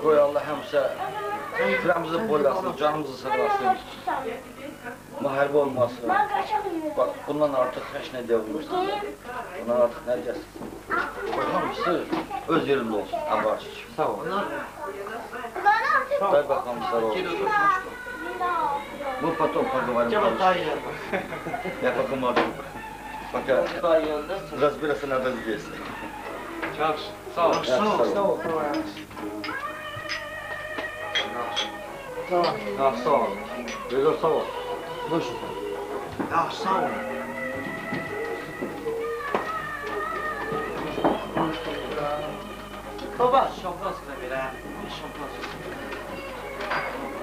Qoy Allah həmişə kürəmizi boylasın, canımızı sağlasın. Müharibə olmasın. Bax, bundan artıq heç nə deyə bilmirsən. Bundan artıq nə deyəsən? Qoy hamısı öz yerində olsun. Allaha şükür. Sağ ol. Дай Бог вам здоровья. Мы потом поговорим. Я пока могу. Пока разбираться надо здесь. Yaxşı, sağ ol. Sağ ol. Sağ ol. Yaxşı, sağ ol. Gözəl sağ ol. Buyur. Yaxşı, sağ ol. Baba, şampanski da ver ha. Şampanski.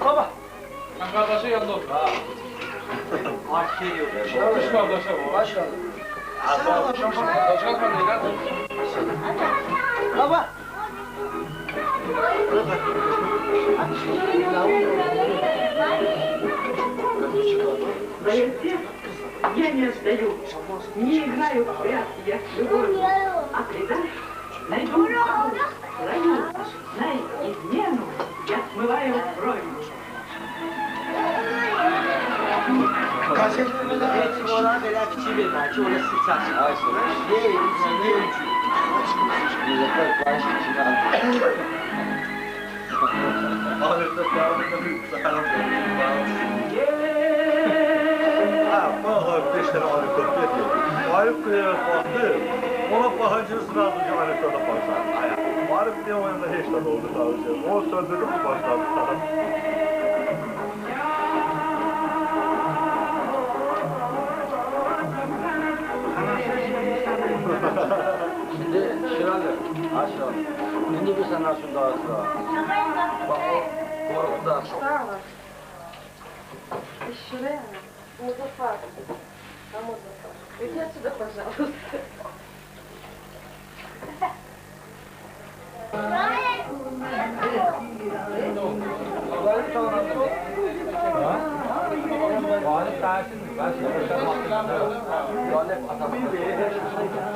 Baba. Sen kardeşin yanında otur ha. Artık yok. Üç kardeşe var. Başla. Başka kan ne Baba. Я не отдаю, не играю в прятки я с любовью, а предашь, найду, раю, знай измену, я смываю кровью. Heç ona belə fikir vermə ki, oraya sıçasın. Deyil, üçün, deyil, üçün. Ha, bana beş tane arif kopya diyor. Arif kuleye baktı. Ona bakınca sırası ki Arif da başladı. Arif niye o yanında hiç de oldu tabii. O söndürdü bu başladı. Şimdi Şiralı, ha Şiralı. Şimdi bir sen şunu daha sıra. Bak o korku da. Музафар. А Музафар. Иди отсюда, пожалуйста.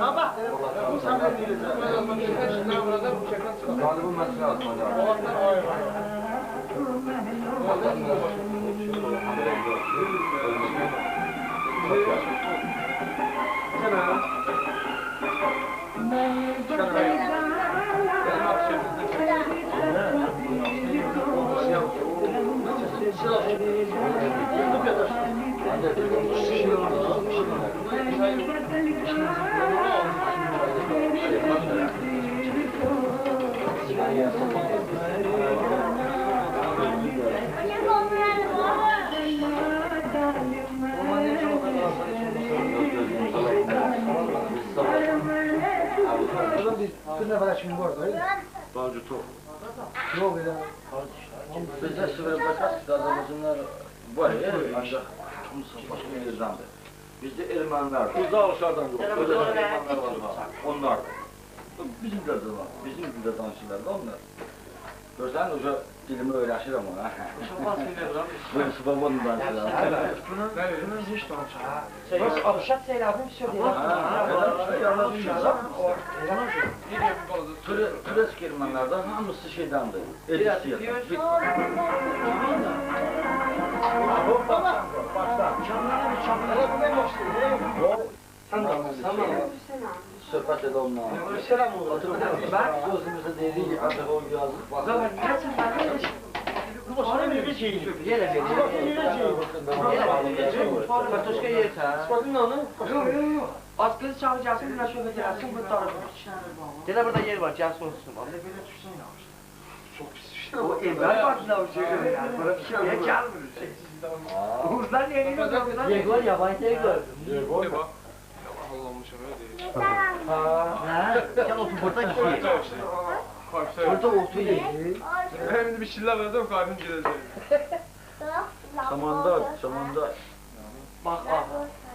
Baba. Galibin məsələ atmaca. Bir nəfər kimi var da. Daha çox. Yox elə. Bizdə Sivərbəkas Azərbaycanlar var, ancaq hamısı başqa bir yerdəndir. Bizdə ermənilər, Bizdə alışlardan yox. Özdə ermənilər var, ha, onlar. Bizim dildə də var, bizim dildə danışırlar da onlar. Görsən, uca dilimi öyrəşirəm ona. Şampanski ver lan. Böyle svobodно danışıram. Bunun hiç danışır. Abşat seyradım, все Turesk ermənilərdən hamısı şeydəndir, Edisiyadan. Söhbət elə onunla. Oturub gözümüzə deyirik, ancaq o yazıq baxır. Kartoşka yersən. Yox, yox, yox. Az qız çağır gəlsin, bir söhbət eləsin, bu darıxır. Dedə burada yer var, gəlsin otursun. Belə düşsən yaxşı. Çox pis işlər. O evvel var da o şey. Bura bir şey gəlmir. Uğurlar niyə gəlmir? Yegor yabancı Yegor. Yegor bak. Allah'ım öyle değil. Ha? Gel otur burada ki. Burada otur ye. Hem de bir şeyler verdim kalbim gidecek. Samanda, samanda. Bax, ah.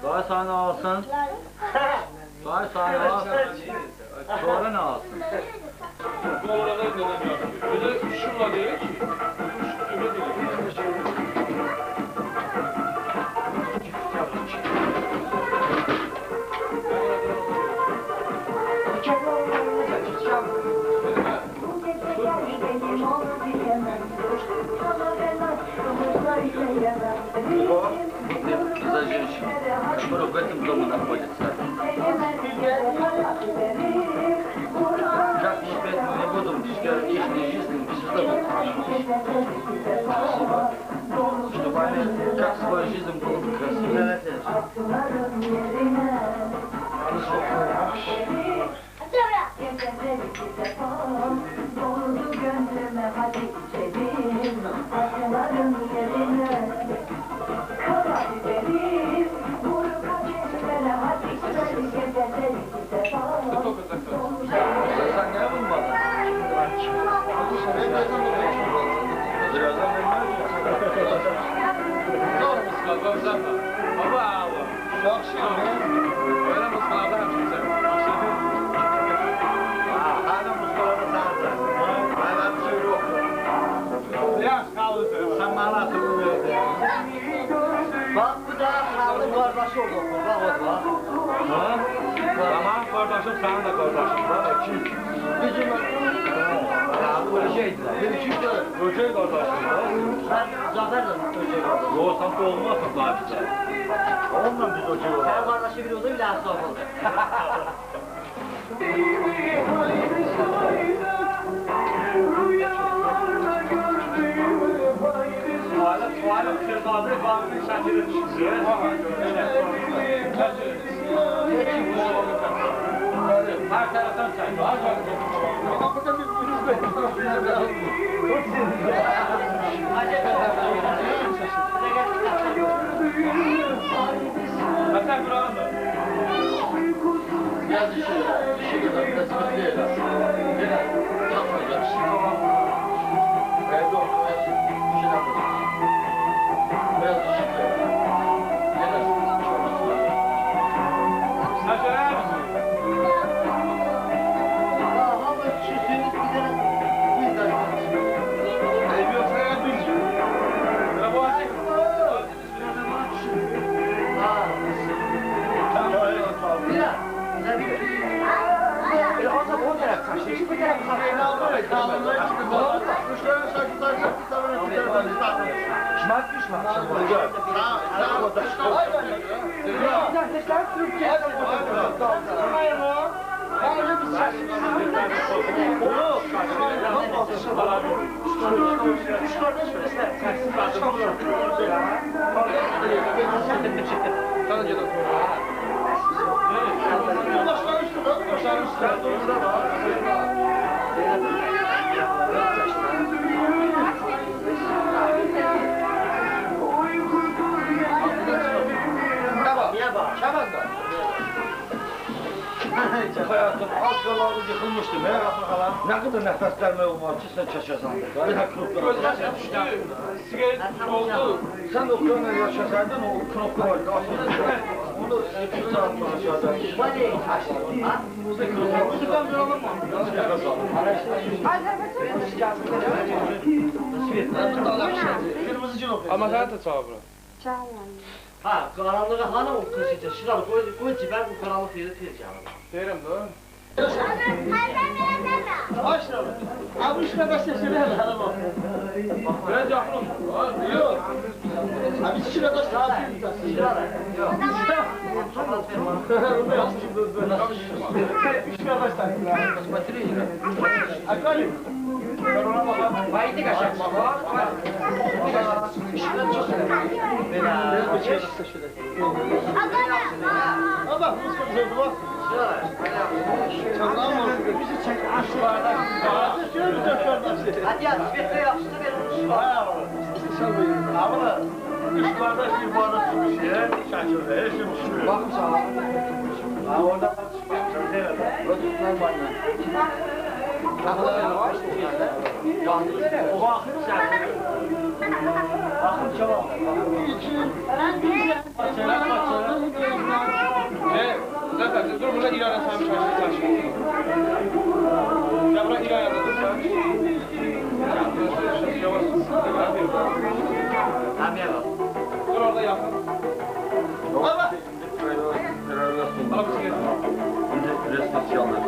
Daha sana alsın. Daha sana alsın. Sonra ne alsın? Bu arada neden yapıyor? Bize şunla değil ki. Öyle değil. Выпьем за женщину, которая в этом доме находится. Как мы опять не будем, их жизнь всегда будет хорошо. Спасибо. Чтобы они, как свою жизнь было бы красиво. Doldu gönlüme hadi içelim Akların yerine Karabiberim Vur kadehlere hadi içelim Sen ne bulmadın? Birazdan vermez mi? Zor muskal, uzatma. Baba Allah. Öyle muskallarda hemşire sen. Hala muskalada sağ Hala bir şey yok. Yaş kaldı. Sen bana hatırını verdin. Bak bu da Xalqın qardaşı oldu. Bak o da. Ha? Tamam kardeşim senin de kardeşim. Bak iki. Bizim Ölçeydiler. Bir iki de öcey kardeşim. Ben Zafer'le ölçey qardaşı. Yok sen de olmazsın daha bize. Onunla biz öcey olalım. Sənin qardaşı bir olsa bile asla oldu. Tuvalet Sırdadı Vamil'in şəkili düşmüş. Her taraftan çək. Hasan Kur'an'dır. Biraz işe, işe kadar, biraz sıkıntı değil. Gene çatmayacağım. Evde otur, hepsi bir şeyler yapacağız. Biraz işe Gene Sen söyler misin? Hamı düşürsünüz bir tane biz de Ev yoksa ya biz. Ya bu açık. Bir de, bir de. Elə ancaq o tərəf çəkir, bu tərəf Sen de gel otur. Niyə bax? Hayatım az qala yıxılmışdım. He? Ne kadar nefeslenme olmaz ki sen çeşesən. Bir de knopka var. Gözler düştü. Sigaret oldu. Sen Ukrayna'da yaşasaydın o knopka vardı. Onu 2 saat aşağıda. Ha? Ama sen de çağır bura. Ha, qaranlığa hana o kız Şıral qoy, qoy cibə bu qaranlıq yerdə tez gəlir. Deyirəm də. Abi üç kardeş seçelim hele bak. Biraz yaxın olsun. Yok. Abi iki kardeş Şıral. Yox. Üç kardeş Akali. Baydı qəşəng. Belə. Ama bak bu konuşuyordu bak. Şıral. Bizi çek. Şöyle bir dört kardeş. Hadi ya, svetlə yaxşısı ver onu şıral. Abla, üç kardeş bir bardak tutmuş ya. Şakirde, her şey düşmüyor. Baxım sağ. Ha, orada Baxın çabuk. Şey, Zafer dur burada İran'a sen şaşır taşı. Gel buraya İran'a dur sen. Yavaş. Həmiyə bax. Dur orada yakın. Al bir sigaret. Şimdi resmi çalır.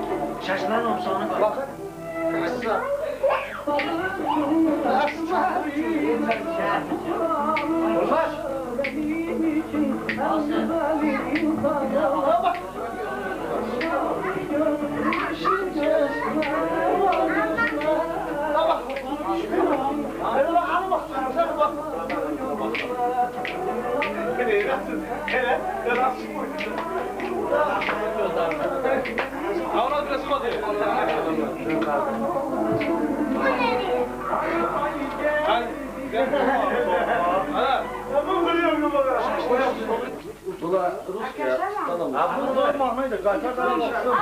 Şaşılan omsağını bax. Bakın. Avrat biraz hadi. Bula Rusya, Ha bu normalıydı. Kaçar tane baksın.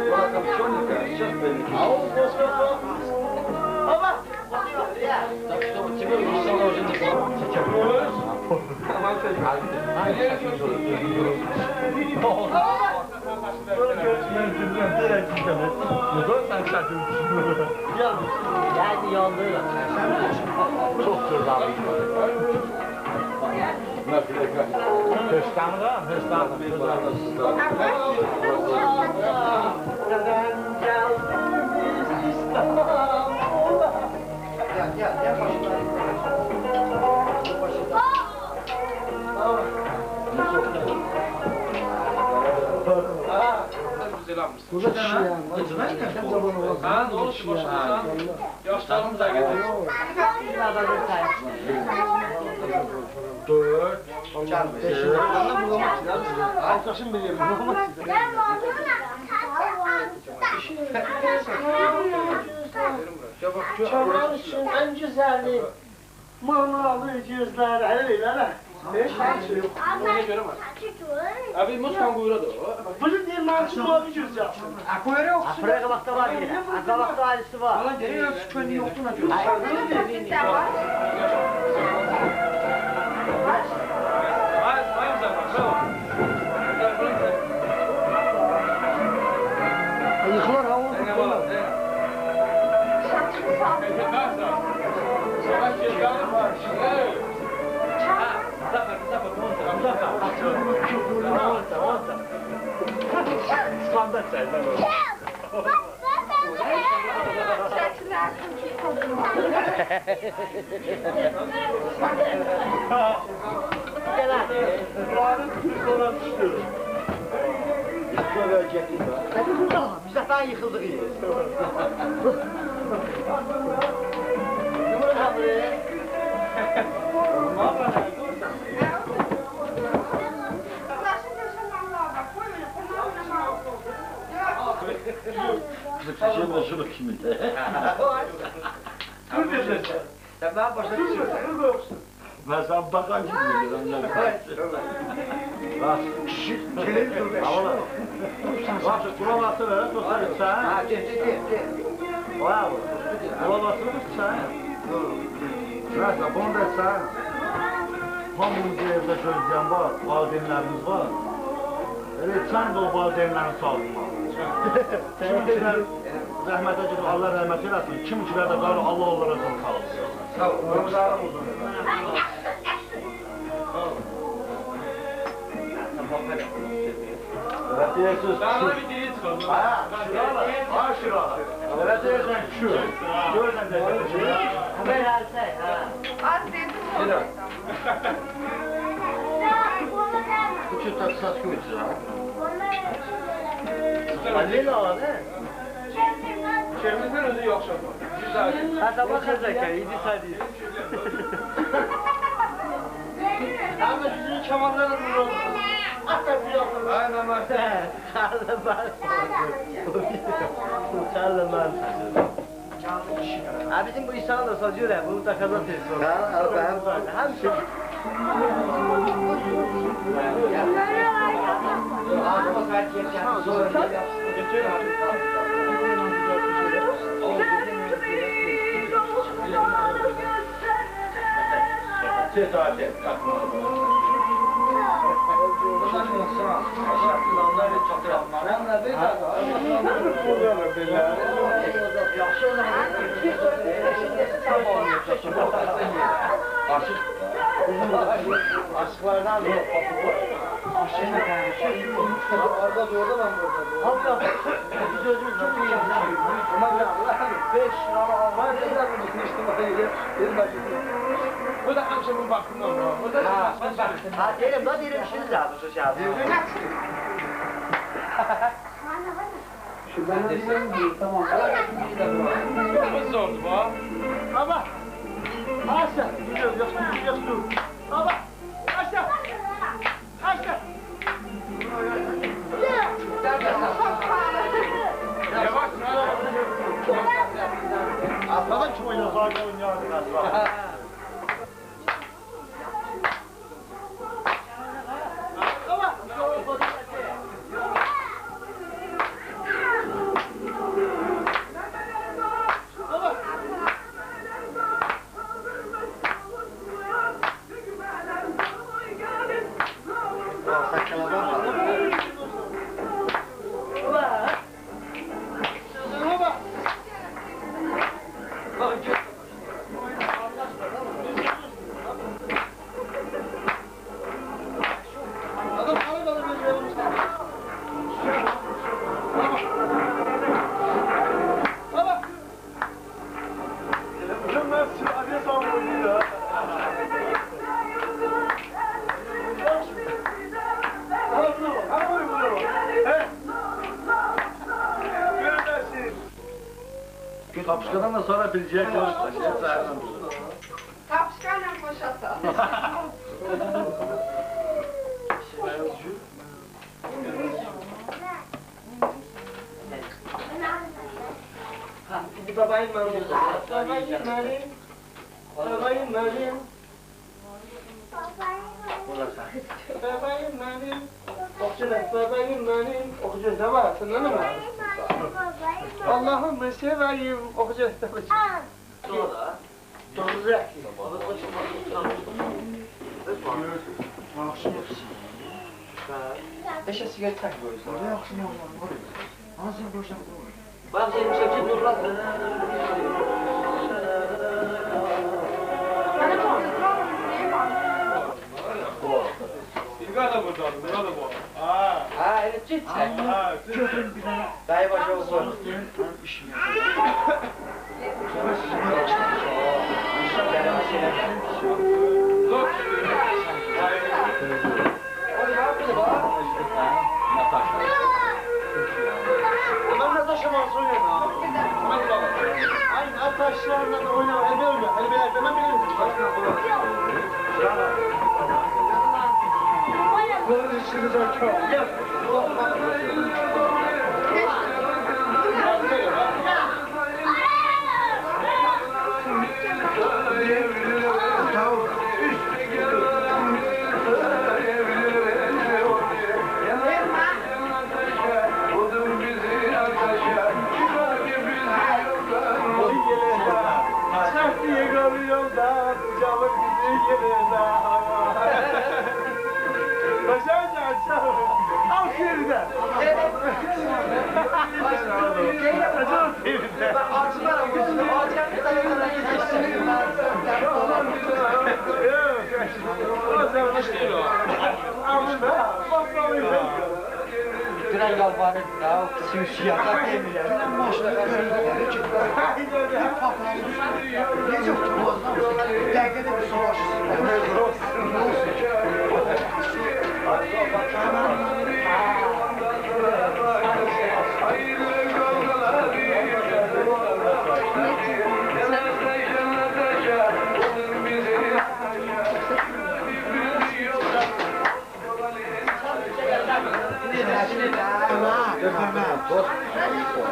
Была там черненькая, сейчас беленькая. А он просто Так что вот тебе уже уже не Mən deyirəm ki, sən çətin. Geldi yandı. Çox cırdalı. Höstanıram, höstanım. Neden geldiniz İstanbul'a? Gel gel gel başına. Burada kişi yani. Ha, ne oldu başına? Yaşlarımız da getir. Dört. Arkadaşım biliyorum. Çoban için en güzeli manalı yüzler. Hele hele. Abi Moskan buyuradı. Bunu diye mançı mavi yüz yapsın. Buraya qabaqda var yenə. Qabaqda ailesi var. Hayır, hayır zaten. Bravo. Yıxılar ha onu. Standart çay. Sonra düştü. Biz zaten yıkıldık iyi. Kızım kimi de. Dur dedin sen. Sen ben başa düşüyorsun. Ben sen bakan gibi biliyorum. Bak, kişi, Havalı. Bak, kulak asır, dostlar, sen. Ha, de de de de. Bayağı bu. Kulak asır sen. Neyse, bunu da sen. Hamımızı evdə gözləyən var, valideynlərimiz var. Elə sən də o valideynlərin sağlığına. Kim kilər rəhmətə gedib, Allah rəhmət eləsin. Kim kilər də qalır, Allah onlara can sağ olsun. Sağ ol. Elə deyirsiniz, Ben bir dili çıkardım. Ha, şuralar, ha şuralar. Elə deyirsən kü. Görürsən də ki. Haber alsay ha. Az dedim. Bu çok saç koyucu ha. Halil abi. Çevirsen özü yaxşı yapar. Güzel. Ha sabah kazaka, iyi sadi. Ama sizin çamanları vuralım. Hatta bir yapalım. Aynen ben. Karlı Karlı Ha bizim bu İhsan da sacıyor ya, bunu da kazan testi. Ha, ben. Hem şey. Set adet. Aşıklardan da. Aşık. Orada orada ben burada. Bu da hamşamın baktığından var. Bu da Ha deyirəm, da deyirəm işiniz lazım şu şahı. Bu zordu bu. Baba. Aşağı. Gidiyoruz. Yaxşı, yaxşı. Baba. Aşağı. Aşağı. Yavaş. Arkadan kim oynar? Zaten oynardı Nasra. Kapışkadan da sonra bileceği konuşma. Kapışkanla boşata. İndi babayım mənim. Babayım mənim. Babayım mənim. Babayım mənim. Oxucu babayım mənim. Oxucu nə var? Səndə nə var? Allah'ım seveyim. Oxucu Doğru. Beşə siqaret çək qoyursan. Orada yaxşı nə var? Hansı qoyursan qoy. Bax sən bir şey nurlar. İlgar da buradadır, burada da bu. Ha. Ha, elə get çək. Ha, Köprün bir dənə Dayı başı olsun. sarıq deyən mənim işim yox. Zor. Ben Natasha Manson ya. Ay Natasha'yla oynama. Hele oyna. Hele ben ben bilirim. Dünən yalvarırdı da, o xüsusiyyata demirəm. Dünən maşını görürdülər ki, bir papları necə oturmazlar? Dəqiqədə bir savaş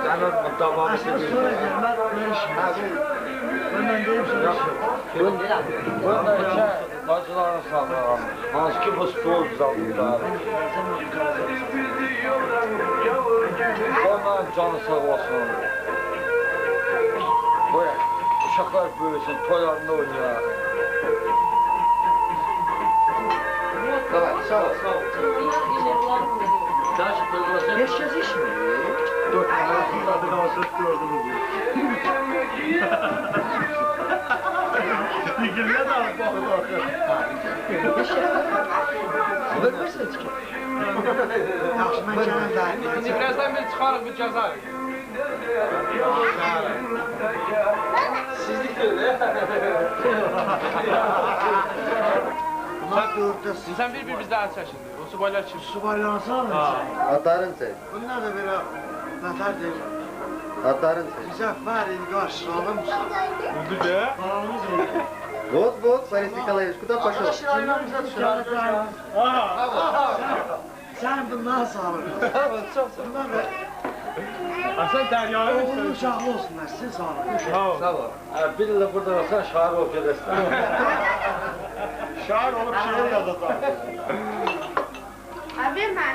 Sənin davamı Sonra deyirəm, mən görüşmürəm. Mən deyim sənə. Bunda içə bacıların sağlığı. Hansı ki bu stol düzəldirlər. Onların canı sağ olsun. Qoy, uşaqlar böyüsün, toylarında oynayar. Davay, sağ ol. Sağ ol. Yaşaz işmi? Dört tane adı kalsın gördünüz. Yigirmə dənə baxdı. Vermirsən ki. Yaxşı, mən gələm də. İndi birazdan biz çıxarıq, bir gəzərik. Bunlar dörddə Sən bir-bir bizdə əl çəkindi. O subaylar kim? subaylansan. Atların çək. Bunlar da belə nətərdir. Atların çək. Müzəffər İlqar Şiralımsa. Öldü də. Balalımız idi. Вот, вот, Борис Николаевич, куда пошел? Şiralimizə düşür. Sən bundan sağ olun. Bunlar da Sən dəryayı oğlun uşaqlı olsunlar, sizin sağ olun. Sağ ol. Hə, bir ilə burada qalsan şair olub gedəsən. Şair olub şeir yazacaq. Abi ben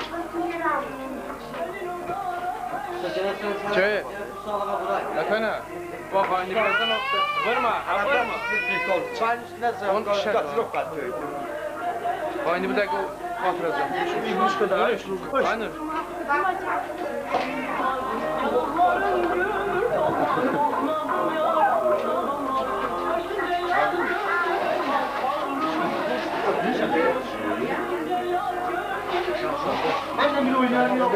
Şey. Ətənə. Bax, indi birazdan o... Vurma, ha vurma. Çayın üstünə Onun işə. Bax, indi bu dəqiqə o batıracam. Aynur. Mən də bir oynayarım yox.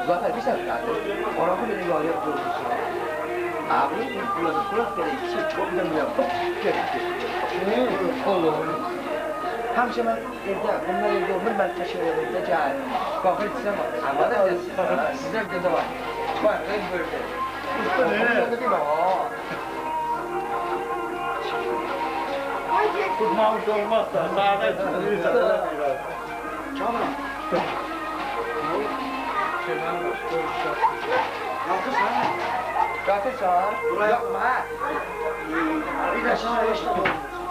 Zafer bir saniye. Oraqı beni yuvarlaya durursun. Abi, burası kulak böyle ikisi çok önemli. Allah Allah. Həmişə mən evdə, bunlar evdə olmur, mən tək evdə gəl. Qapı içsəm, amma da sizlər də var. Var, ben böyle. Usta ne? Tutmamış olmaz da. Sağda çıxırsan. Kamran. Yatırsan. Qatırsan, Buraya- yapma ha. Bir də şişə işlə olmur.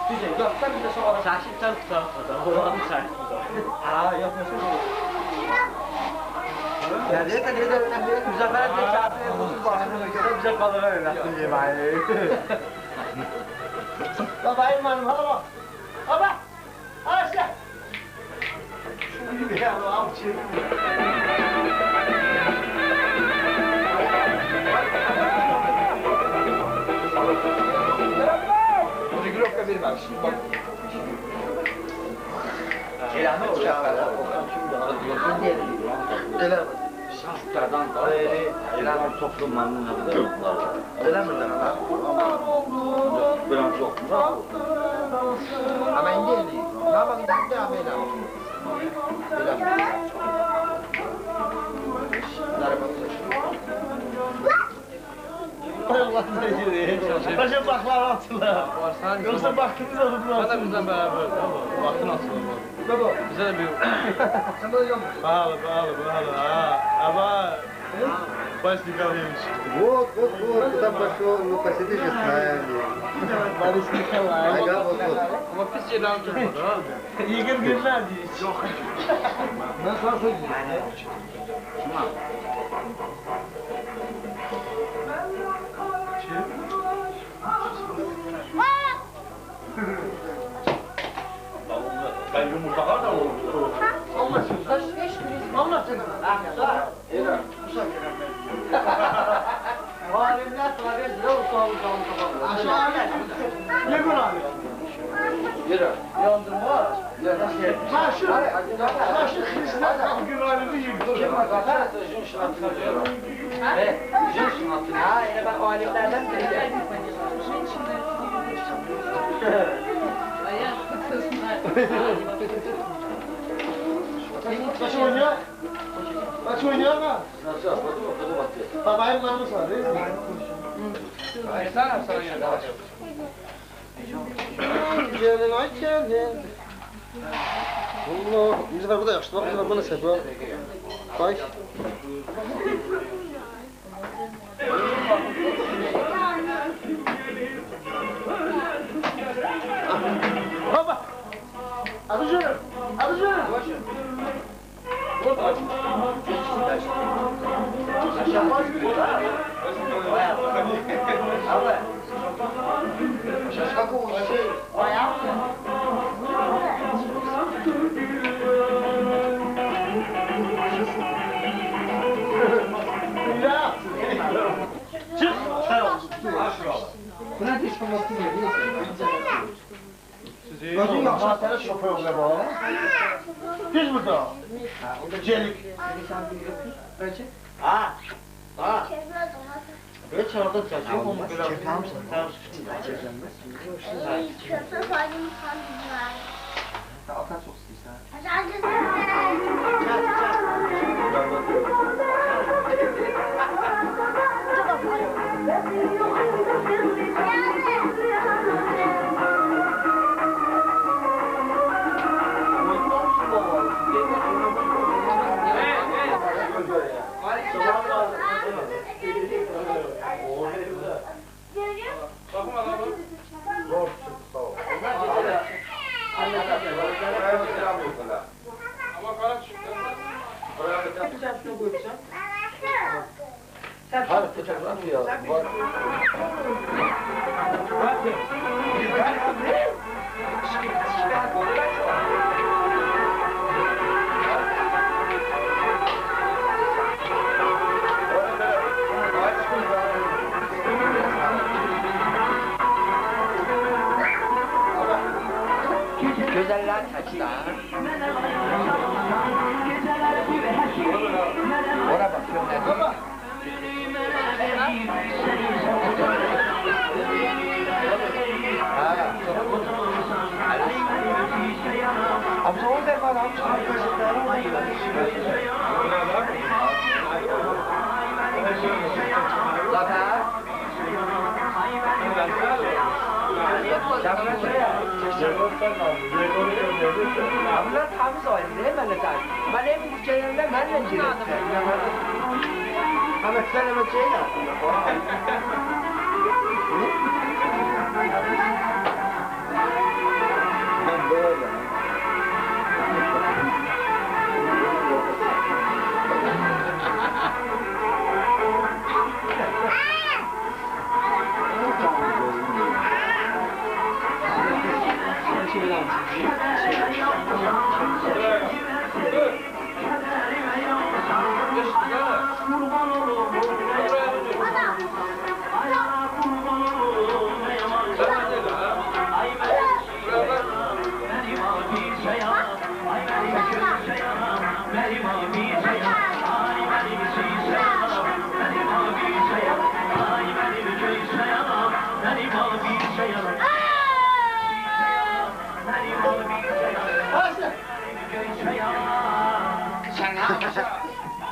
Düzey, yatsan bir də sonra. Sakin sen tutar. Oğlanı sakin tutar. Ha, yapmasın. Ya ne de ne de Muzaffer'e de kafir olsun başını göre bize kalır öyle. Babayım benim, hala bak. Baba! Hala işte. Şu gibi ya, avçı. Rigrovka verməmişim. Bax. Eləmi o Elə Şahlardan da elə çoxlu məndən nə qədər yoxlar var. Eləmirlər ha. Bilən çoxdur. Amma indi eləyir. Nə bax indi amma eləmir. Eləmir. Başa baxlar atırlar. Varsan, Yoxsa baxdınız adımlar Sən də bizlə bərabər, vaxtın açılır. Baba, Bizə də bir... sən belə yoxmusun. Bəli, bəli, bəli, ha. Amma... Boris Nikolaevich. Вот, вот, вот, куда пошел, ну посиди же с нами. Boris Nikolayev. Ага, вот, вот. Amma pis yerlərini tutmadı, ha. Yığın bilməz hiç. Mən sana söz deyirəm. Sən yumurta hardan oldu? Allah seni. Allah seni. Elə. Alimlər sana verir, o sağ ol, sağ ol, sağ ol. Aşağı Yemin abi. Yerə. Yandırmaz. Taşı, taşı Hristiyan güvenini yıktı. Kim var Zafer? Jin şinatını deyirəm. Jin şinatını. Ha, elə mən alimlərdən biri. А я откуда знаю. Kaç oynuyor? Kaç oynuyor ha? Nasıl? Hadi bakalım hadi. Babayım namus var değil mi? Sən sana yenə. Gelin ay gelin. Allah, Müzəffər bu da yaxşıdır. Bax, Müzəffər bu nə səp var. Ay. Baba. Adıcı. Adıcı. Ya. Çıx. Buna deyirsən. Özün yaxşı sənə şoför ola bax. Düz burada. Celik. Ha. Ha. Heç orada çəkir, onu belə. Atan çox istəyirsən. Baxın adamı. Zor çıxdı, sağ ol. Amma qara çıxdı. Sən şunu qoyubsan. Hayır, fotoğraf ya. Var. Gözəller çəkdə. Ora bax, gör nədir? Ha. Amma o da var, Zafer. Bunlar təmiz ailə, mənə sən. Mən evin gələndə mənlə giriblər. Amma sən həmə şey Ben böyle.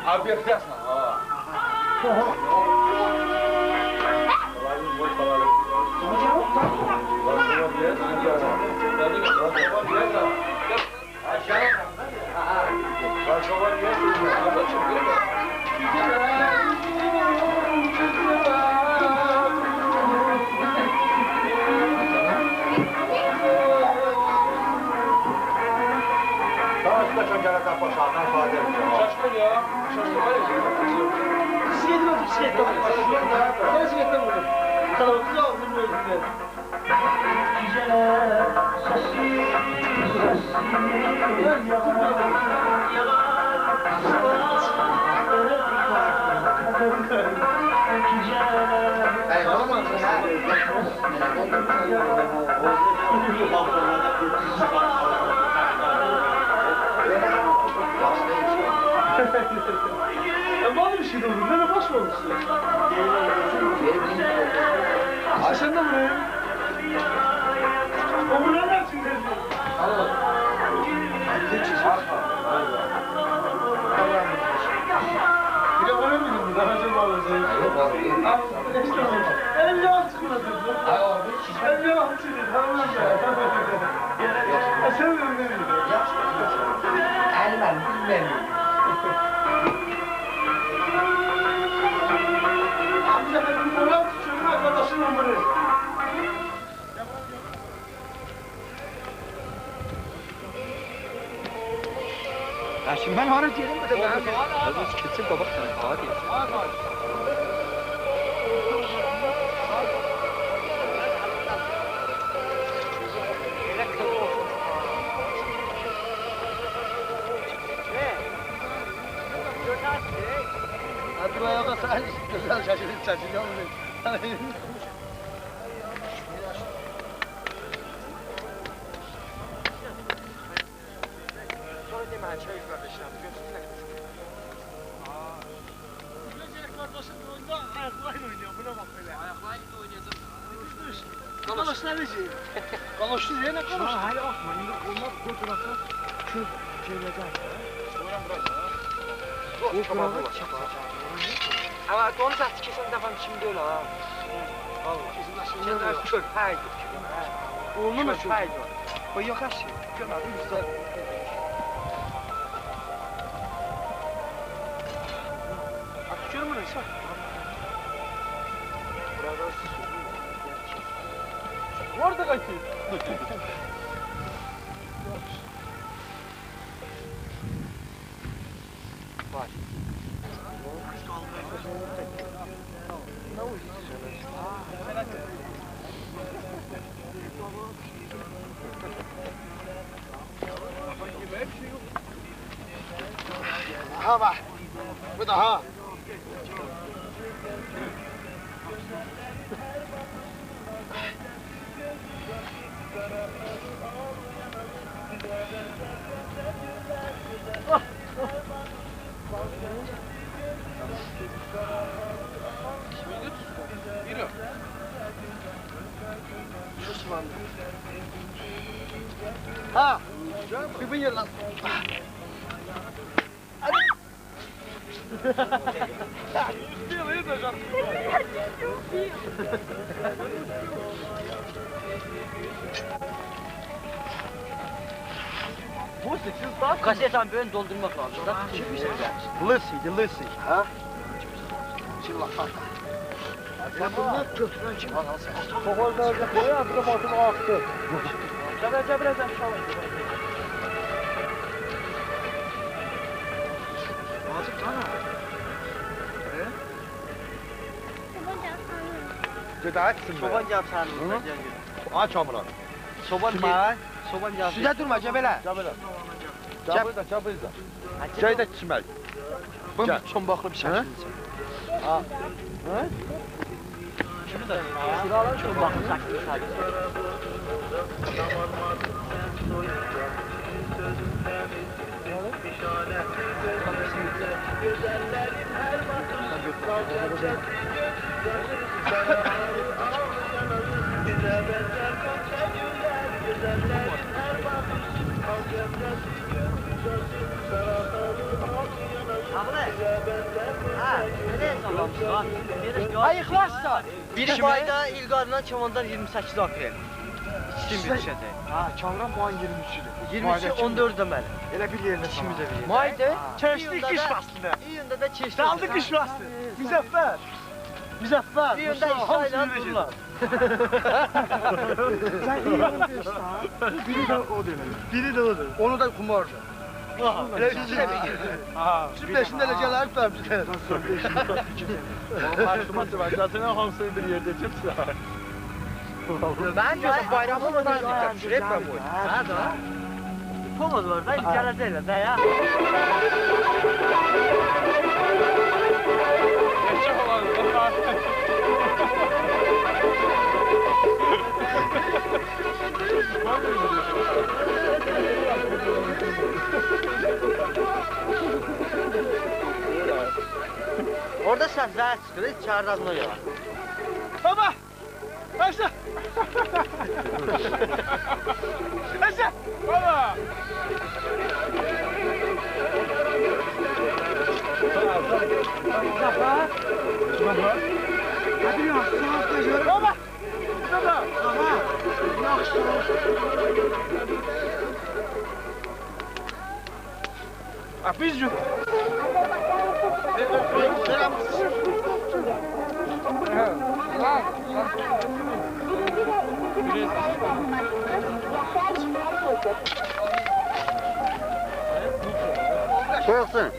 Obyektəsən, ha. Daha üstə gələcək başa, mən sənə deyirəm. Şaşkın ya. Şaşkın var ya. Bisikletim yok, bisiklet. Sen bisikletten vurdum. Sana 30 aldım özünden. Ya bana bir şey de vurdun. Nereye basmamışsın? Ay sen de vurayım. O bu nereden çıktı? Bir de oraya mı girdin? Daha önce bağlasın. Elim yağ çıkmadı. Elim yağ çıktı. Tamam da. Sen de öyle miydin? Əlmən, bilməm. Amca benim moral tutuyorum arkadaşım numarası. Ha, şimdi mən hara gedim bu da mənim. Keçib qabaq sənə, ha deyirsən. Hadi ayağa sen güzel şaşırıp şaşırıyor musun? Kaloşun önünde ayaklarıyla oynuyor. Buna bak böyle. Ayaklarıyla oynayacak. Kaloşlar ne şey? Kaloşlu diye ne kaloş? Hələ atma. İndi onlar qoy qırağa kür şeyləyəcək. O qırağa çəkəcək. Amma donuz əti keçən dəfəm kimi deyil ha. Vallahi. Keçən dəfə körpə idi. Oldu mu Körpə idi. O yox əşi. Görmədim güzel. At görmürəm sən. Orada kaçıyor. Ha bak. Bu da ha. Biri. Ha. Bir yer lan. Kasetan böyle doldurmak lazım. Da. Lısıydı, lısı. Ha? Şimdi bak bak. Ya bunlar götürən kim? Soğazlarda koy, atırım atım aktı. Cəbə birazdan Vacib sana. Gedə açsın be. Çoban gəlib sənin. Aç Kamran. Çoban Kimə? Çoban gəlib. Sizə durma, gəbələ. Gəbələ. Gəbələ, gəbələ. Gəl də çimək. Bunu Gəl. bir çombaqlı bir şəkildə. Ha? Hə? Çombaqlı şəkildə sadəcə. Ay ixlassan. Biri mayda İlqarla Çamandan 28 aprel. İkisini bir düşəcək. Ha, Kamran bu an 23-dür. 23 14 deməli. Elə bir yerinə İkimiz də bir. Mayda keçdik İyunda qış da- fəslına. İyunda da keçdi. Daldı qış fəsli. Müzəffər. Müzəffər. İyunda Mustafa, işlə hamısı dururlar. Sən iyunun 5-də. Biri də o demək. Biri də odur. Onu da kumardı. Elə üçüncü də bir. Ha. Üçün beşində elə gələr tutarım sizə. Zaten hamısını bir yerdə kimsə. Mən görsə bayramı oradan götürüb mən bu. Hə da. Pomaz var da gələcəklər də ya. Geçecek olan. Orada səslər çıxır, içəridən o ya. Baba! Başla! Başla! Baba. Baba! Baba! Baba! Yaxşı! Ha, biz yok. Soyulsun.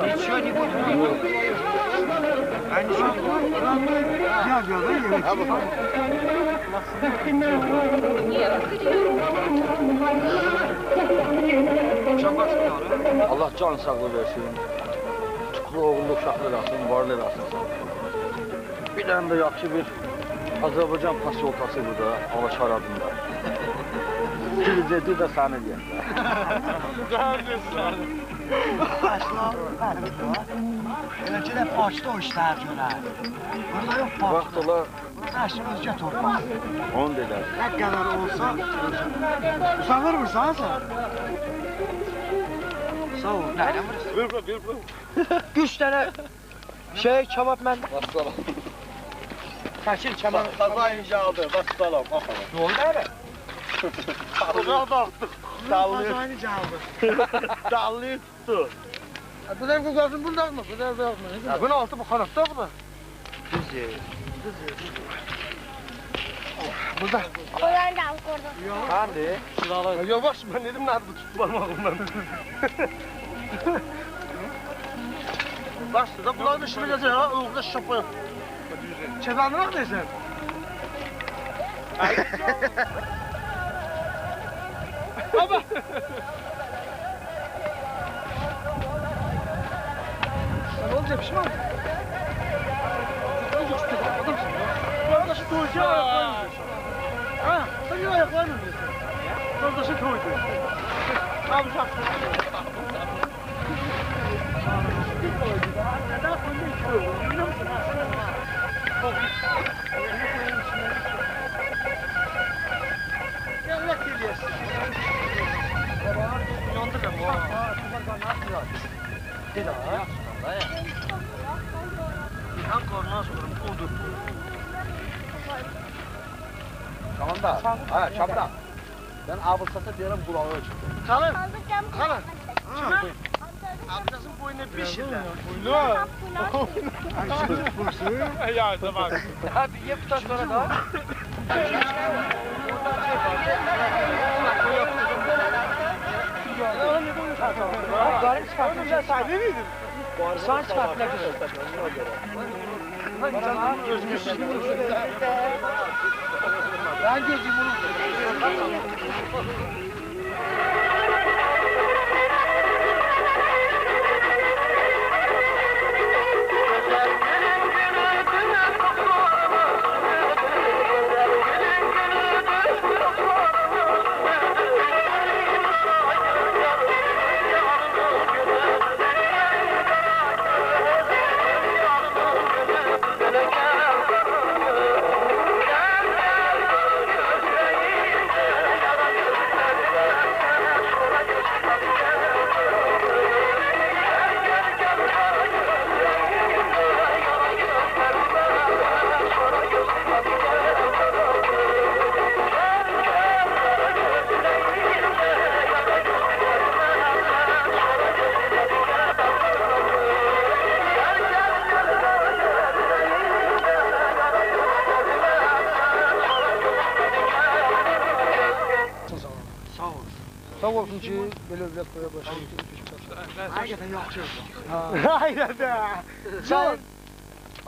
Ничего не будет. Allah can sağlığı versin. Tutuklu oğullu uşaqlı eləsin, varlı eləsin səni. Bir dənə də yaxşı bir Azərbaycan pasyolkası burada, Ağlaşar adında. Prezidenti də səni deyək. Eləcə də Bakıda o işlər görər. Burada yox Bakıda. Vaxt ola Burada əsl özgə torpaq. onu dedər. Nə qədər olsa Uzanır mısın sən? Sağ ol. Nə vurursun? Üç dənə şey kebab mən Vəssalam. Şəkil kebab. Qaza incə aldı, vəssalam. Nə oldu hələ? Qaza dağıtdıq. Dallayıb, Qazanı caldı. dallayıb tutdu. Bu da qazın bunu dağıtma, bu da dağıtma. Ya bunun altı bu kanatda bu da. Burada. Onları da koydum. Hadi. Yavaş mən dedim nədir bu tutdu barmağımdan. Başdır da bunların işini gələcək ha, oğlu şapaya. Çəbəndirək deyirsən. Baba. Sen olunca pişman. Sen çok şükür adamsın ya. Kardeşi toycu ayaklarını diyorsun. Ha, sen yine ayaklarını diyorsun. Kardeşi toycu. Abi sen. Gel geliyorsun. Dedi ha. İlhan kornaz olurum, odur. Tamam da. Ha, Çamran. Ben Abılsat'a deyirəm qulağı çıxdı. Kalın, kalın. Kime? Abdasın boyuna bir şeyler. Ya tamam. Hadi ye tutar sonra da. Garip çıkartın. Sen sahibi miydin? Sen çıkartın. ne güzel. Ben gözüm bunu. Sağ olsun. Sağ olsun ki belə övlad qoya başladı. Həqiqətən yaxşı oldu. Həqiqətən. Sən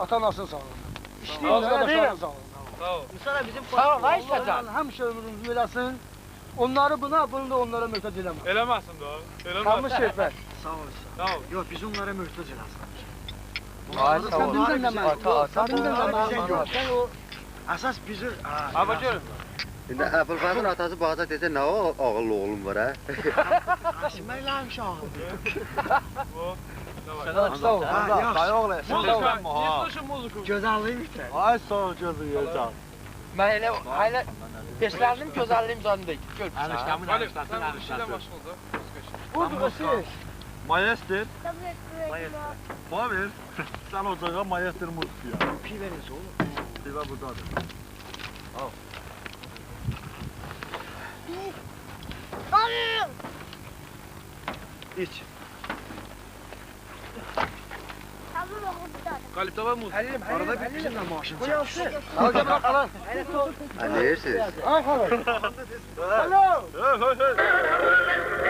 ata-anasının sağlığına. İşləyirlər, Qardaşlarının sağlığına. Sağ ol. Sağ ol, ay Səcan. Həmişə ömrünüzü eləsin. Onları buna, bunu da onlara möhtac eləmə. Eləməsin də. Eləməsin. Hamı şerfət. Sağ olsun. Sağ ol. Yox, biz onlara möhtac eləsin. Ay sağ ol. Sən bilirsən nə Ata, ata, Sən bilirsən nə ata. yox. Sən o əsas bizi Abi görün. İndi Əbülfəzin atası baxsa desə nə o ağıllı oğlum var hə? Mən elə həmişə ağıllı. Bu. Sağ ol. Ha, Dayı oğlu, Muzika. Niye слушай музыку? Gözəlliyi bitir. Ay sağ ol gözü yeyəcəm. Mən elə hələ beşlərinin gözəlliyim zadında gör. Galip sen bir şeyle başla da. Vurdu siz. Maestr. Pavel, sən ocağa maestr muzikuya. Piveniz oğlum. Pivə buradadır. İç. Galip давай музыку. Həlim, Arada bir bizimlə maşın çəkir. Al gəl bax, al. Hə, deyirsiniz? Ay xala. Alo. Hey, hey, hey.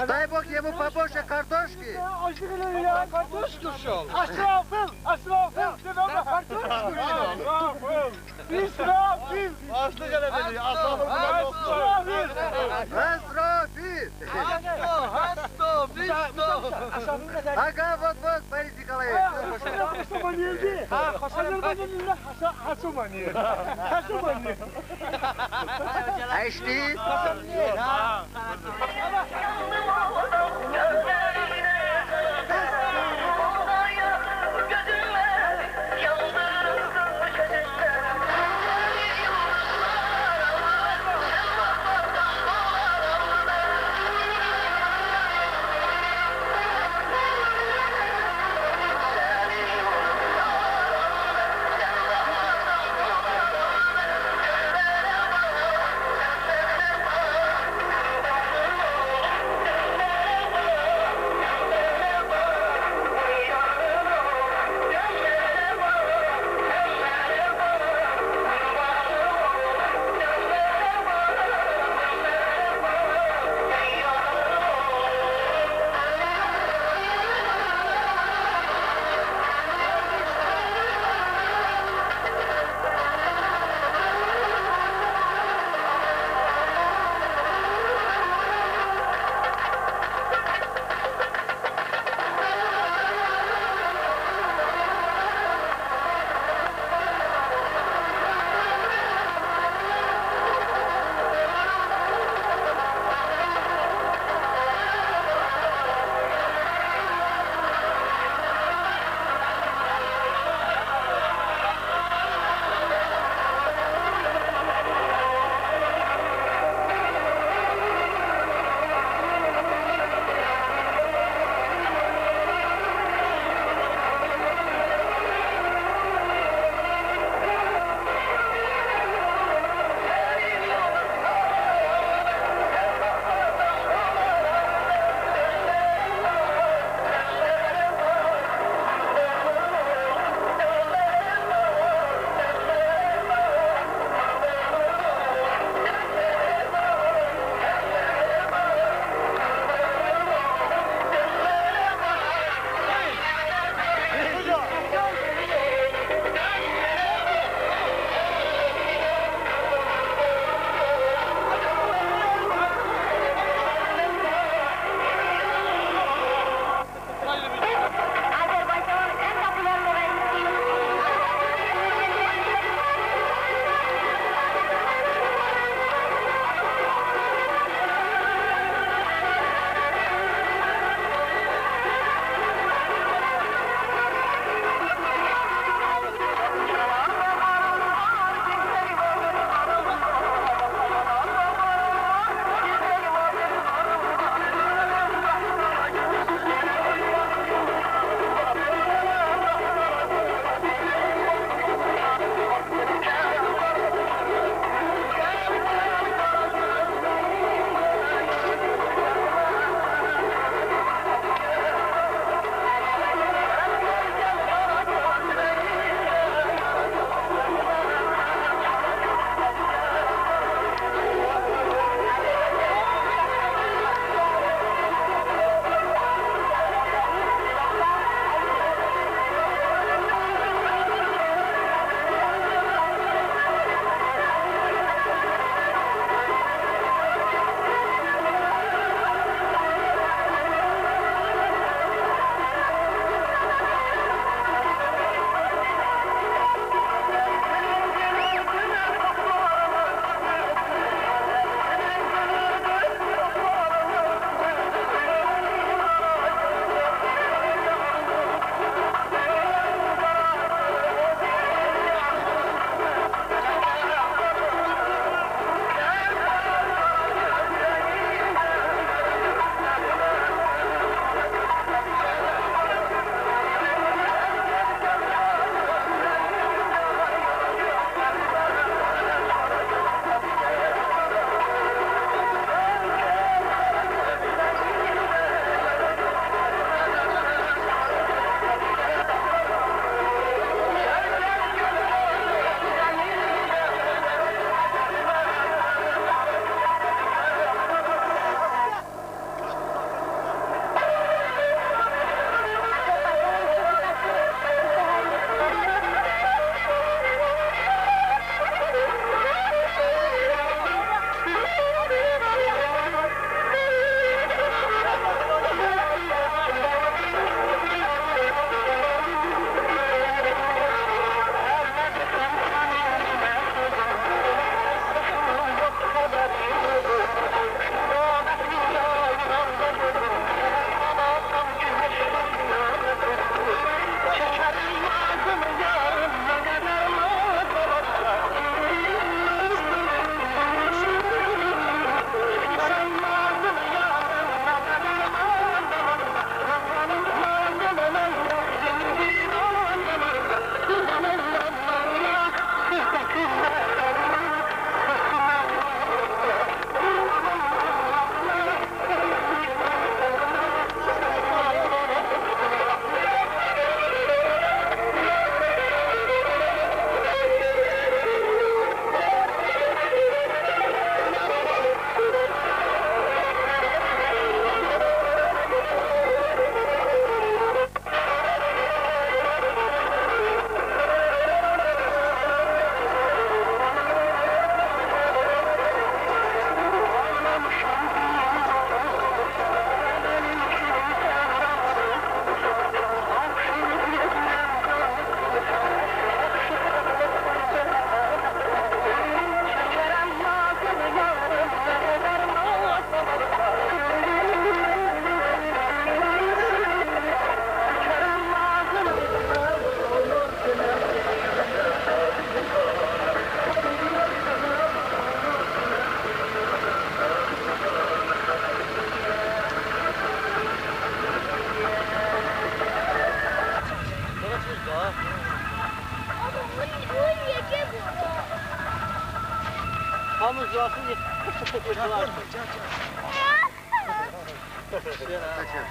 Дай Бог ему побольше картошки. Açlıq elə dedi, asabı bile yoxdur. Asrafil. Ага, вот, вот, Борис Николаевич. Айшли.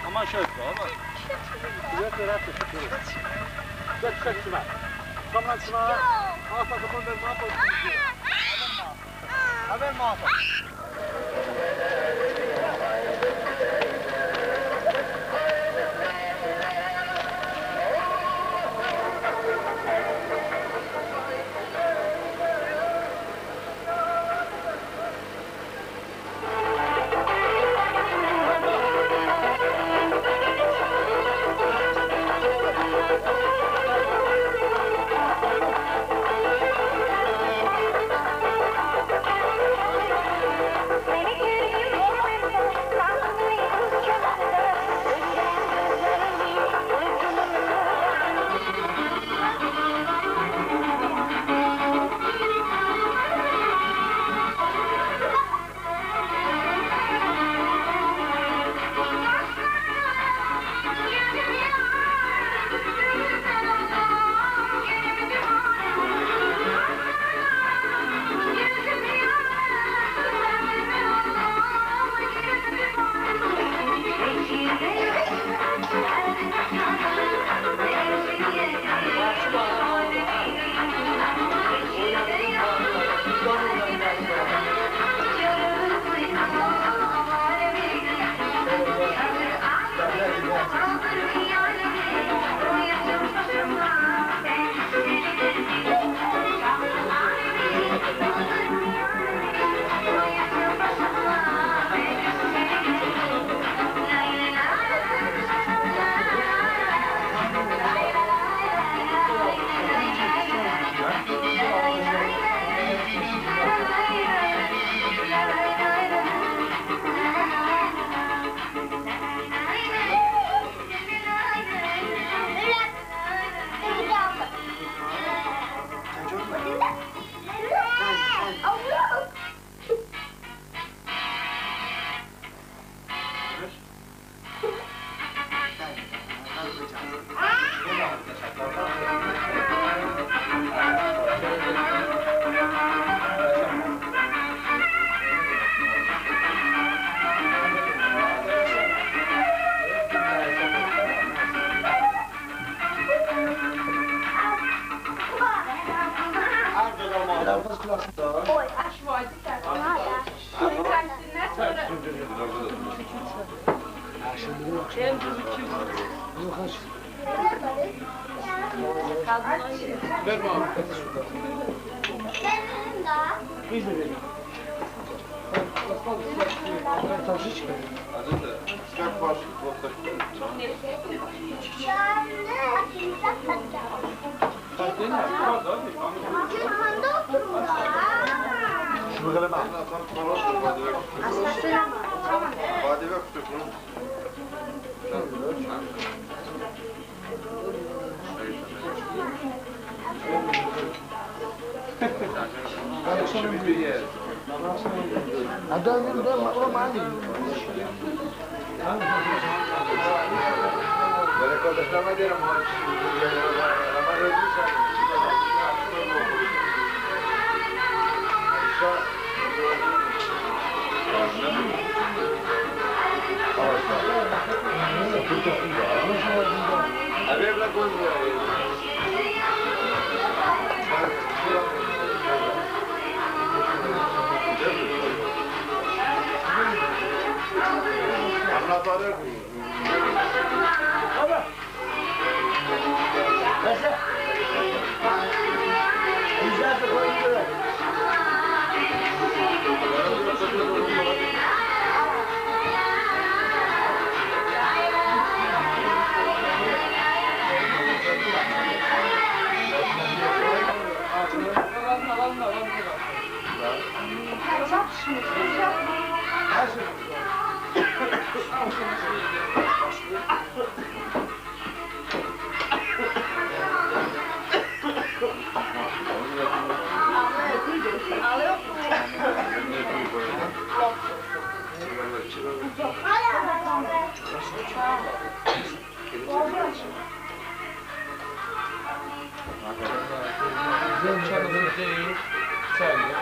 Aman şöyle aman. Çadırını değil, sen de.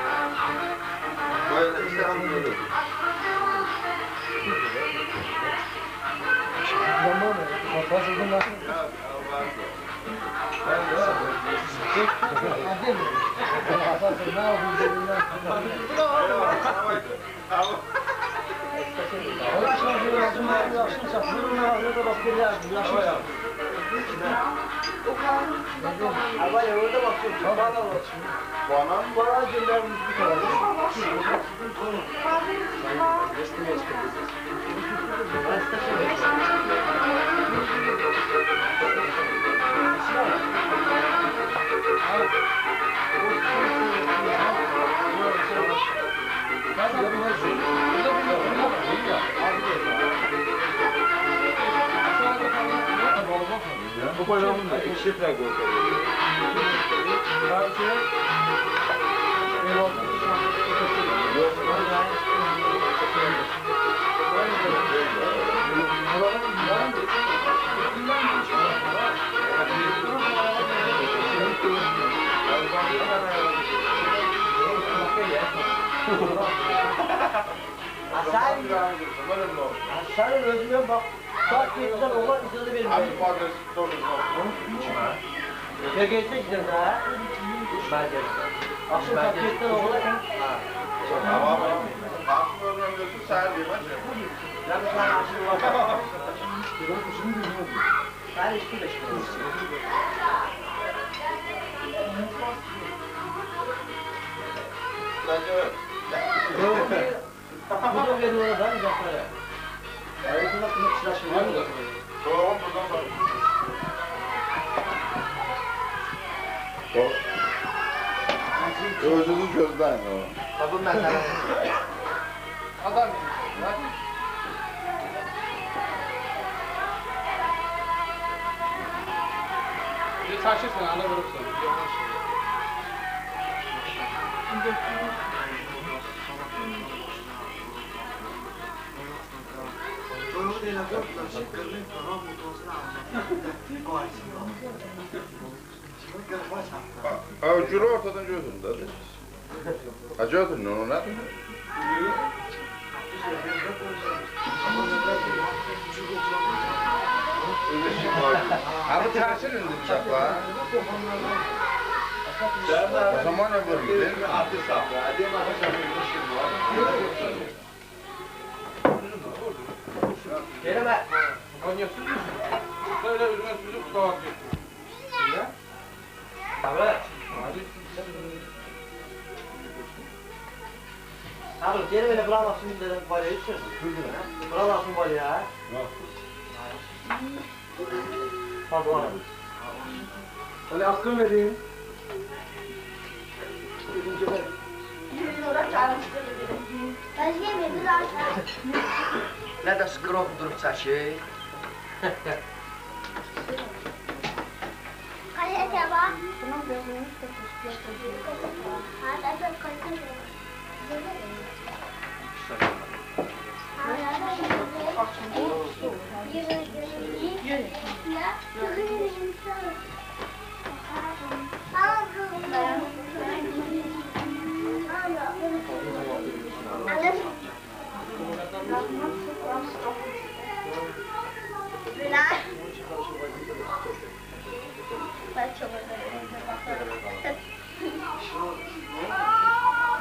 Böyle işte anlıyorum. Ama orada bakıyorum. Bana bak. Bana Bana göndermiş bir tane. Bu bayramın da şifre koyuyor. Sen, sen özüne bak. Saat 7'den onlar icazı vermiyor. Abi pardon, doğru. Ne geçse gidelim ha? Akşam saat 7'den oğlan. Ha. Tamam. Aşkı öğrenmiyorsun, sen değil mi? Ben sana aşırı var. Ben içtim de şimdi. Bence evet. Bu da veriyorlar da uzaklara. Evet, bunlar bunu çıraşıyor. Tamam, buradan bak. Özünüzü gözləyin o. Bu məsələ. Adam Bir taşırsın, ana vurursun. Ha, gülü ortadan götürün də. Ha, götürün onu, nədir? Ha, bu təsir indi bıçaqla. O zaman nə vurur? Deyirəm, Böyle üzme süzüp kavak getiriyor. Sabır. Sabır, deyirəm elə buranın aksını dedim, var ya, içsin. Buranın aksını var ya. Pardon. Öyle hakkını vereyim. Nə də skrop durub çəkir.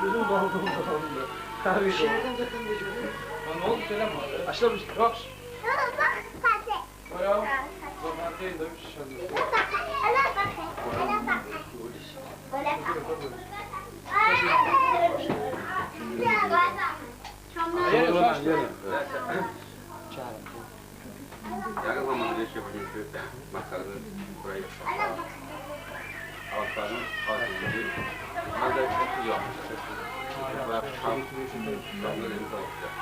Bizim bağladığımız adamdı. Ne oldu söyleme. Açlamış. Yok. Bayağı zaman değil de bir şey. Yere saçtı. Yaqın zamanda şey bugünkü məqsədini buraya Ağacların xaricində mən də çox yaxşı. Və şam şamda dedim olacaq.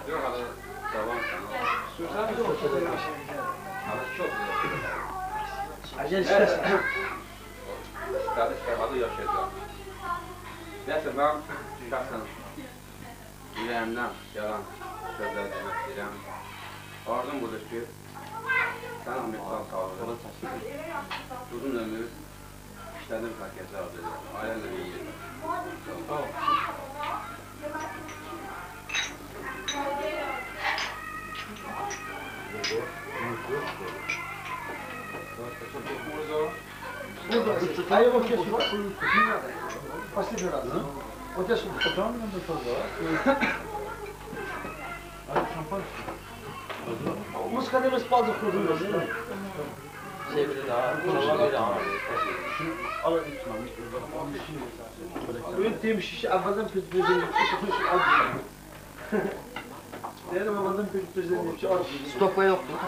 Yox, hələ davam. Sürsən mi? Hələ çox Acel istəsən. İstədi, istəmədi yaşayacaq. Nəsə mən şəxsən ürəyimdən yalan sözlər demək istəyirəm. Arzum budur ki, Sən Ahmet sağ ol. Uzun ömür, işlərin xatirəsi arzu edirəm. Ailənlə bir yerdə. Sağ ol. Aí eu vou te Спасибо, Вот я сюда. Музыка не спал за худую. Demiş ki, əvvəldən prezident Deyirəm, əvvəldən prezident ki, Stopka yoxdur.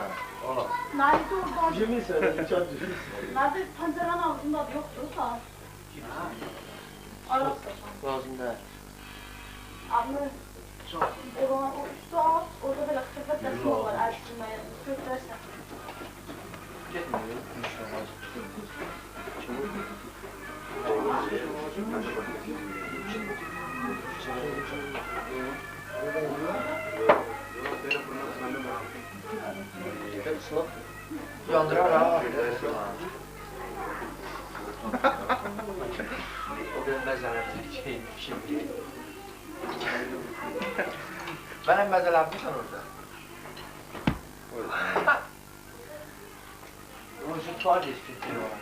Nerede orada? Yemin ederim ki, ad Nerede pencerenin altında yoktu da. Arası. Lazım deyil. Abi o zaman o üstü alt, orada böyle xırda dəsmal var əl sürməyə. Götürərsən. Getmir, inşallah. Yandırar ha. O qədər məzələmdir ki, şimdi. Mənə məzələnmirsən orada. Onun tuvalet istiyor.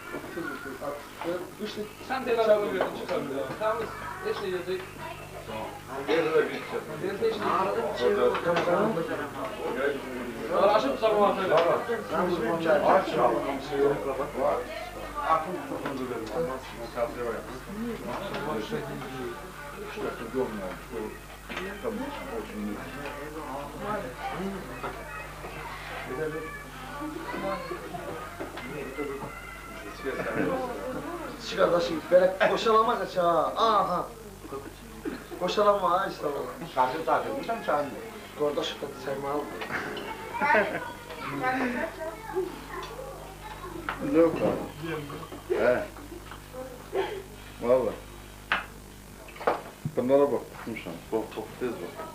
Sən də elə araba verdin, çıx bir daha. Təmiz, heç nə yeyəcək. Heç nə Arada bir şey yok. Qarışıb sabah elə. Çıx qardaşım, belə qoşalamaz aç ha. Aha. Qoşalama ha işte o. Şarjı takılmışam sen de. Qardaş sərmalı. Yok abi. He. Valla. Bunlara bak tutmuşam. Bak bak tez bak.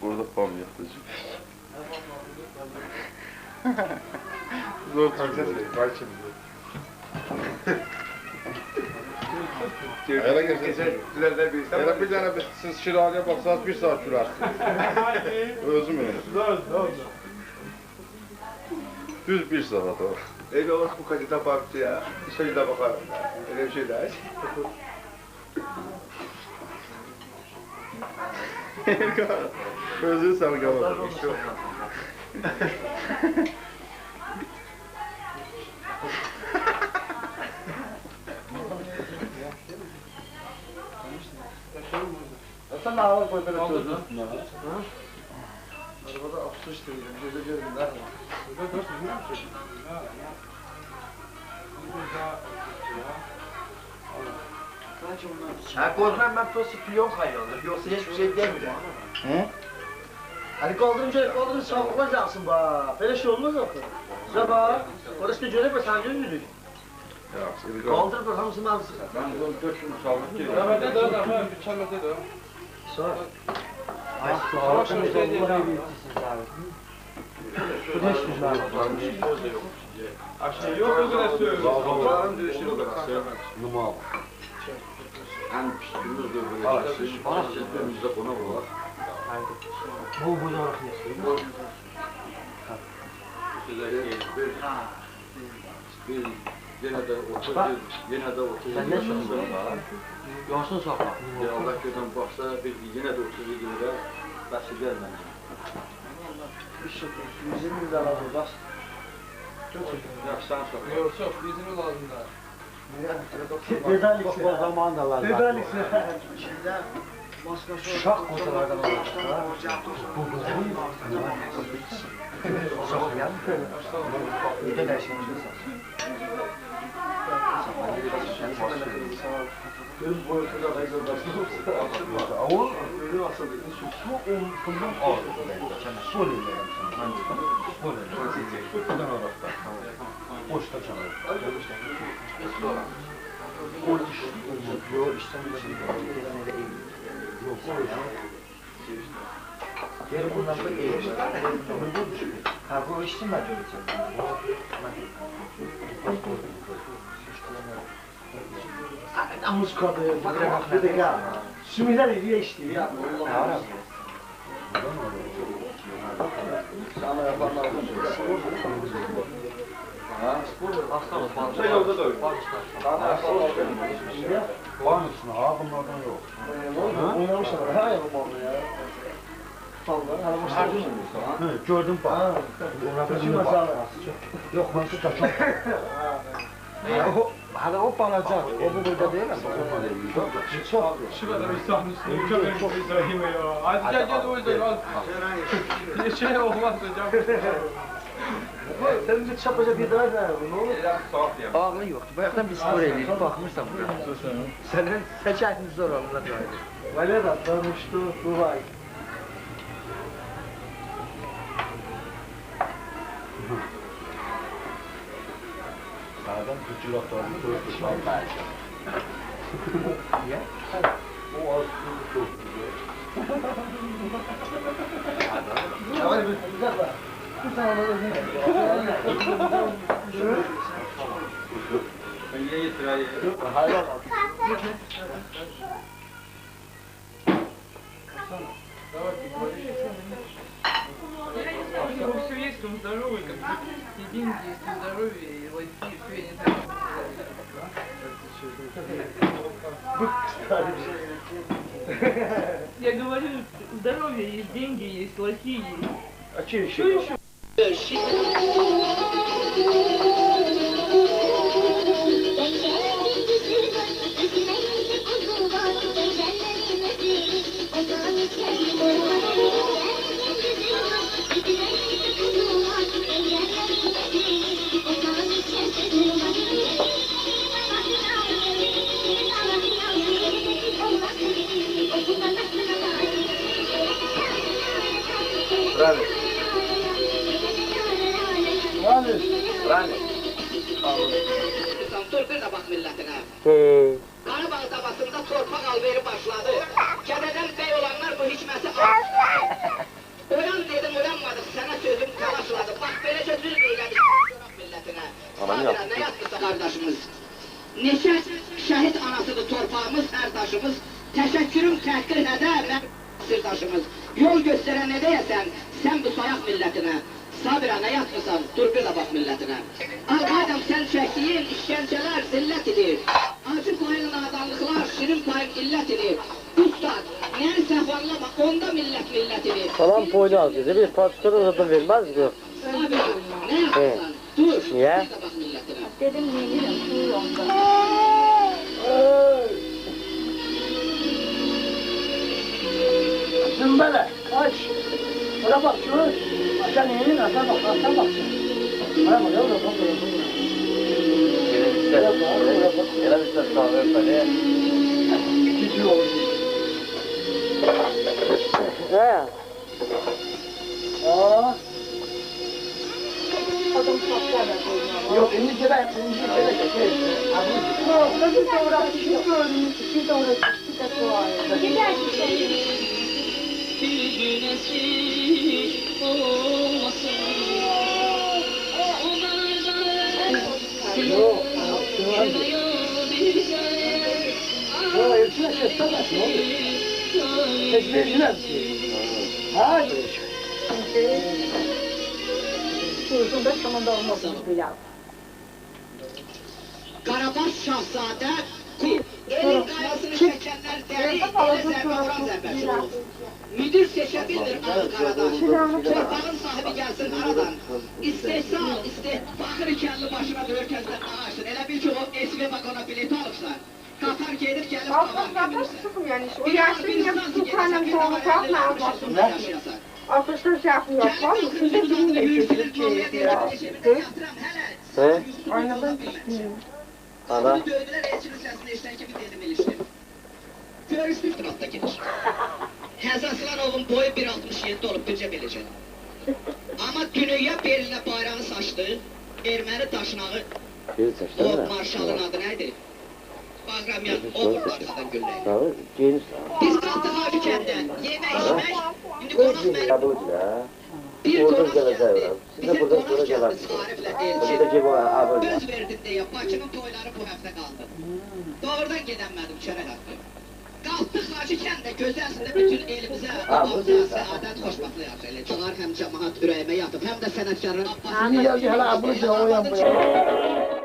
Burada bam yatıcı. Zor tutuyor. Bak şimdi. Elə gəlsə, Gülerler bir elə bir dənə bir siz Şiraliyə baxsanız bir saat gülərsiniz. Özüm elə. Düz bir saat o. Öyle olur bu kaçıda baktı ya. Sözüne bakarım. Öyle bir şey değil. Özün sən qalır. Sen ağır koy belə sözün üstünə. Arabada absürt istəyirəm, gözə görmür də. Ha qorxuram mən prosta plyonka yandır. Yoxsa heç bir şey demirəm. Hı? Hani qaldırım görək, qaldırım sağlıqla gəlsin bax. Belə şey olmaz axı. Sizə bax, orası da görək, bax sən görmürük. Qaldır bax, hamısı mənim. Ben bunu 4 gün sağlık ki. Nəvədə də, nəvə, bir kəlmədə də. Sonra Ay, savaş Yox, o qədər söz. Onların döyüşü o kadar. Numa. En pis günümüz de böyle. Siz bizde konak var. bu bu olarak ne söylüyor? Bir, bir, yine de 30 yıl, yine de 30 yıl Sen ne yaşasın var. Yoxsun saxla. Bir Allah gözden baksa bir yine de 30 yıl yine bəs edər məncə. 120 min lazım, bax. Yaxşı, sən çox. Yox, çox, bizim lazım da. Dedalik. O zaman da var. Dedalik. Uşaq qocalardan olacaq. Bu Saxlayan. Bir də Göz boyutunda da O su bundan az. Sol eləyirəm sən. Sol eləyirəm. Bundan araqda. Boşda çalır. O iş, yox, işdən bir şey Yox, o iş. Geri bundan bir ev. Ha bu içsin ben göreceğim. Namus kadı, bir de ya. Sümüler eriye içti ya. Sana yapanlar Ha? Şey yolda da öyle. Sana yapanlar Var mısın? Ha bunlardan yok. Oynamışlar. Ha ya bu malı ya. Vallahi hala boş ver. Hı, gördüm bak. Ha. Bunlardan bak. Yok, hansı da çok. O, hala o balaca. O bu burada değil mi? Çok. Şu kadar İslam'ın üstüne köpek çok İbrahim'e ya. Hadi gel gel o yüzden al. Şey olmaz hocam. Sen bir çapaca bir daha ver. Ne olur? Ağlı yoktu. Bayaqdan biz spor eləyirik, baxmırsan bura. Sənin səçətin zor onunla dair. Valera danıştı Dubai. Zaten gücü raftarını görürsün. Niye? O az çok güzel. Ya bir bir dakika. Bir tane Ben ye getir ha ye. Hayvan. Я не знаю, у него все есть, он здоровый, как бы, и деньги есть, и здоровье, и лайки, и все, я не знаю, что сказать. Я говорю, здоровье есть, деньги есть, лохи есть. А че еще? Что еще? Rami. Rami. Rami. Dur bir də bax millətinə. Qarabağ davasında torpaq alveri başladı. Gədədən bəy olanlar bu hikməti aldı. Oyan dedim, oyanmadıq, sənə sözüm təlaşladı. Bax, beləcə zülm elədik corab millətinə. Sabirə, nə yatdısa qardaşımız. Neçə şəhid anasıdır torpağımız, hər daşımız. Təşəkkürüm təhqir nədə, mən sirdaşımız. Yol göstərən nə deyəsən, sən bu sayaq millətinə. Sabirə, nə yatmısan, dur bir də bax millətinə. Alqaydam sən çəkdiyin işgəncələr zillət idi. Acı payın nadanlıqlar, şirin payın illət idi. Ustad, nəni səhv anlama, onda millət millət idi. Salam poyraz dedi. Bir parçada zaten vermez ki. Sabirə, nə yatmısan, dur, Niye? bir də bax millətinə. Dedim neyirəm, pul onda. Zımbala, aç. Buna bak şu. Sen neyin? Ata bak, ata bak sen. Buna bak, yavrum, bak, bak, bak. Elə bilsə, elə bilsə sağır belə. Küçük oldu. He. Aa. Adam satlar da Yok, indi gerek, indi gerek. Bir de uğraştık, bir de uğraştık, bir de dua Gider Bir güneşi olmasın. O Yok, Yok, elçine seslenmez, ne oluyor? Ses vericiler. Hayır. Buyursun da sonunda olmasın bila. Qarabaş Şahzadə Qul. Elin qayğısını çəkənlər dəli, elə zərbə vuran zərbəçi olur. Müdir seçə bilmir ağı qaradan. Torpağın sahibi gəlsin haradan. İstehsal, isteh... Baxır kəlli başına döyür kəzdən ağaçdır. Elə bil ki, o SV vaqona bilet alıbsan. Qatar gedib gəlib Aslında qavar zaten bilmirsən. sıxım yani. O Bir yaşlı bir yine stansiya sultanım gedirsən, bir doğru daha kalkma 50-60 başında. yaşayasan. Arkadaşlar şey yapmıyor. Gəlib Size axırıncı bilmiyor. hürsülür, Mollaya deyir ki, eşimdə yatıram hələ. He? Aynadan düşmüyor. Ana. Bunu döydülər, elçinin səsini eşidən kimi dedim ilişdim. Görüşdük Muradda gedir. Həzəslanovun boyu 1.67 olub, bircə beləcə. Amma dünya Berlinə bayrağı saçdı, erməni daşnağı, Bir o seçtin mi? marşalın adı nə idi? Bağramyan, o vurdu arxadan gülləyi. Sağır, geniş. Biz qalxdıq Hacı kəndə, yemək içmək, indi qonaq mənim Tabii ki ya. Bir Oradan qonaq gələcək gəldi. ora. Siz də Bizə buradan qonaq sonra gəldi gələrsiniz. Ariflə Bir Elçin. də ki, bu abi. Söz verdim deyə Bakının toyları bu həftə qaldı. Doğrudan gedəmədim çörək haqqı. Qalxdıq Hacı kəndə gözəlsində bütün elimizə, Ha, bu babamıza deyil. səadət, xoşbəxtlik arzu eləyir. Çalar həm cəmaat ürəyimə yatıb, həm də sənətkarlar. İndi gəldi hələ bunu o yan bu yan.